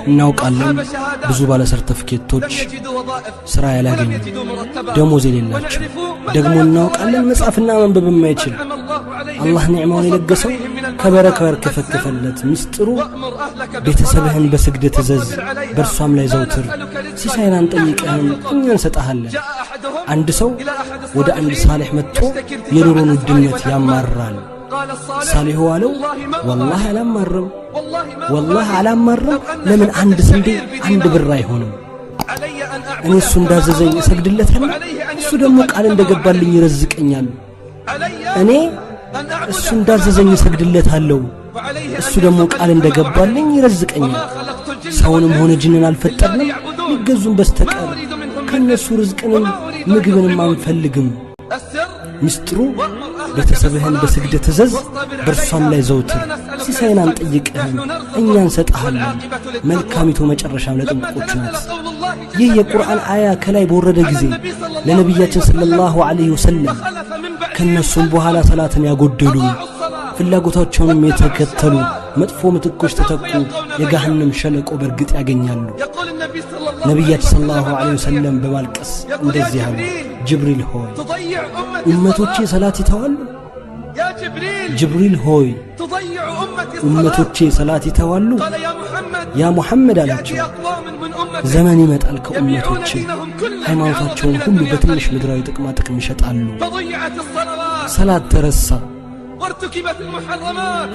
እናውቃለን ብዙ ባለ ሰርተፍኬቶች ስራ ያላገኙ ደሞዝ የሌላቸው፣ ደግሞ እናውቃለን መጻፍና ማንበብ የማይችል። አላህ ኒዕማውን የለገሰው ከበረካው ያርከፈከፈለት። ምስጢሩ ቤተሰብህን በስግደት እዘዝ፣ በእርሷም ላይ ዘውትር። ሲሳይን አንጠይቅህም፣ እኛ እንሰጠሃለን። አንድ ሰው ወደ አንድ ሳሌሕ መጥቶ የኑሮን ውድነት ያማራል። ሳሊሁ አለው፣ ወላህ አላማርም፣ ወላህ አላማርም። ለምን አንድ ስንዴ 1 ብር አይሆንም? እኔ እሱ እንዳዘዘኝ እሰግድለታለሁ፣ እሱ ደግሞ ቃል እንደገባልኝ ይረዝቀኛል። እኔ እሱ እንዳዘዘኝ እሰግድለታለሁ፣ እሱ ደግሞ ቃል እንደገባልኝ ይረዝቀኛል። ሰውንም ሆነ ጅንን አልፈጠርንም ሊገዙን በስተቀር፣ ከነሱ ርዝቅንም ምግብንም አንፈልግም። ምስጢሩ ቤተሰብህን በስግደት እዘዝ፣ በእርሷም ላይ ዘውትር። ሲሳይን አንጠይቅህም፣ እኛ እንሰጥሃለን። መልካሚቱ መጨረሻም ለጥንቁቆች ናት። ይህ የቁርአን አያ ከላይ በወረደ ጊዜ ለነቢያችን ሰለላሁ ዐለይሂ ወሰለም ከነሱም በኋላ ሰላትን ያጎደሉ ፍላጎታቸውንም የተከተሉ መጥፎ ምትኮች ተተኩ፣ የገሃነም ሸለቆ በእርግጥ ያገኛሉ። ነቢያችን ሰለላሁ ዐለይሂ ወሰለም በማልቀስ እንደዚህ አሉ፣ ጅብሪል ሆይ ኡመቶቼ ሰላት ይተዋሉ? ጅብሪል ሆይ ኡመቶቼ ሰላት ይተዋሉ? ያ ሙሐመድ አላቸው፣ ዘመን ይመጣል ከኡመቶቼ ሃይማኖታቸውን ሁሉ በትንሽ ምድራዊ ጥቅማ ጥቅም ይሸጣሉ። ሰላት ተረሳ፣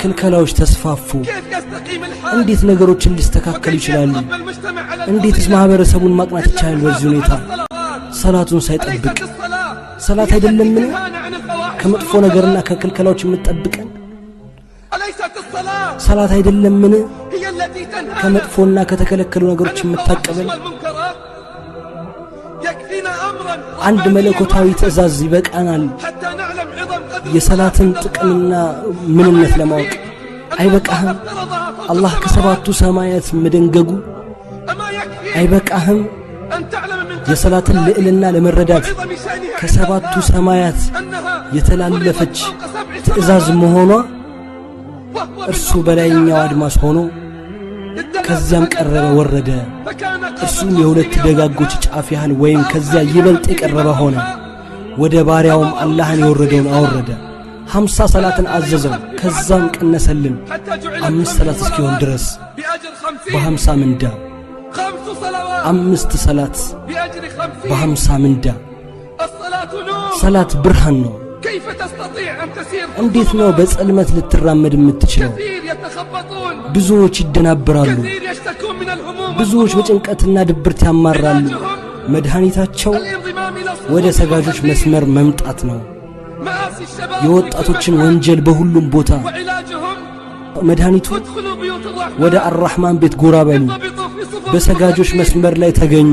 ክልከላዎች ተስፋፉ። እንዴት ነገሮችን ሊስተካከሉ ይችላሉ? እንዴትስ ማህበረሰቡን ማቅናት ይቻላል በዚህ ሁኔታ ሰላቱን ሳይጠብቅ? ሰላት አይደለምን ከመጥፎ ነገርና ከክልከላዎች የምትጠብቀን? ሰላት አይደለምን ከመጥፎና ከተከለከሉ ነገሮች የምታቀበል? አንድ መለኮታዊ ትእዛዝ ይበቃናል የሰላትን ጥቅምና ምንነት ለማወቅ። አይበቃህም አላህ ከሰባቱ ሰማያት መደንገጉ? አይበቃህም የሰላትን ልዕልና ለመረዳት ከሰባቱ ሰማያት የተላለፈች ትእዛዝ መሆኗ? እርሱ በላይኛው አድማስ ሆኖ ከዚያም ቀረበ ወረደ። እርሱም የሁለት ደጋጎች ጫፍ ያህል ወይም ከዚያ ይበልጥ የቀረበ ሆነ። ወደ ባሪያውም አላህን የወረደውን አወረደ። 50 ሰላትን አዘዘው፣ ከዛም ቀነሰልን 5 ሰላት እስኪሆን ድረስ በ50 ምንዳ። 5 ሰላት በ50 ምንዳ። ሰላት ብርሃን ነው። እንዴት ነው በጸልመት ልትራመድ የምትችለው? ብዙዎች ይደናበራሉ፣ ብዙዎች በጭንቀትና ድብርት ያማራሉ። መድኃኒታቸው ወደ ሰጋጆች መስመር መምጣት ነው። የወጣቶችን ወንጀል በሁሉም ቦታ መድኃኒቱ ወደ አራህማን ቤት ጎራ በሉ፣ በሰጋጆች መስመር ላይ ተገኙ።